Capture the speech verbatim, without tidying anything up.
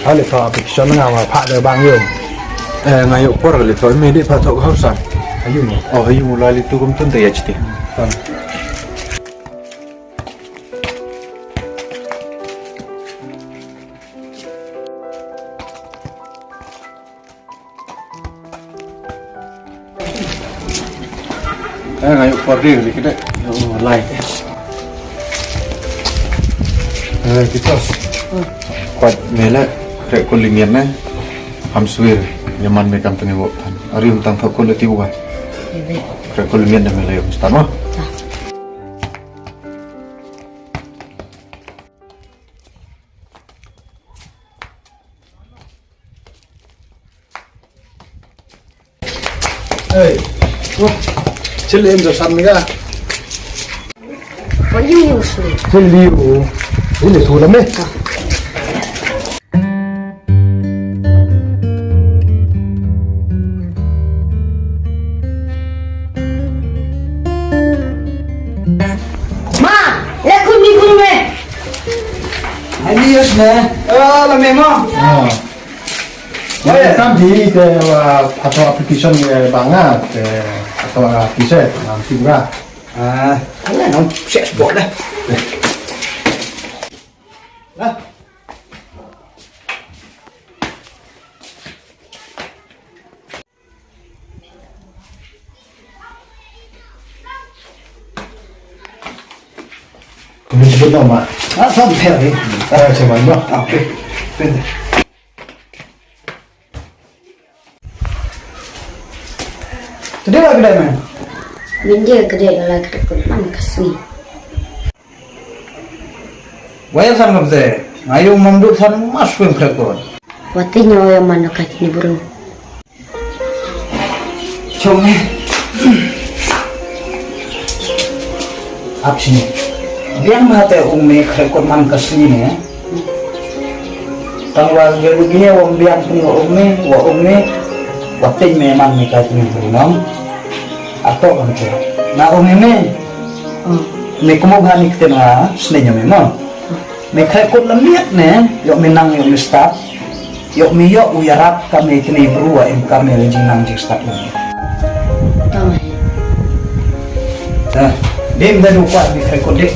Hale to application nga wa pha de bang yo. Eh, nga ïoh por le to me de pha to hausa. Ayu ni. Oh, ayu la le tu kum tun te ya chiti. Tan. Eh, nga ïoh por ding ni kita. Oh, lai. Eh, kita. Kwat mele, krek kul limian ne. Ham swir, yaman me kam tengewok tan. Ari um tang thok kul ti wa. Krek kul limian ne mele um stan wa. Hey. Wah. Chili em jo san mega. What you use me? Chili u. Ini tu lame. Ma, la kun ni kun me. Ani yos me. Ah, lame mo. Ah. Oi, kam di te wa phato application ye banga te phato application nam ti bra. Ah, ala nam se spot dah. Lah. Kumi sebut nama. Ah, sam pher ni. Ah, cuman bah. Ah, okay. Pher. Tadi lagi dah main. Minja kedai lagi dekat mana kasih. Waya san kam se, ngayu mamdu san mas pun krekon. Wati nyo ya mana kati ni buru. Chong ne. Ap sini. Biang ma te ung me krekon man kasih ne. Tang wa ge lu gine wa biang pun wa ung me, wa ung me. Wati me man me kati ni buru nam. Ato kan ke. Na ung me. Me kumno bha ni kten nga sne nyame mo. Me khreh kut lamiet ne, yok me nang yok me stad. Yok me yok u yarap ka me kene bru wa em ka me le jingnang jingstad lamiet. Tama he. Dah, dem da du kwa me khreh kut dek.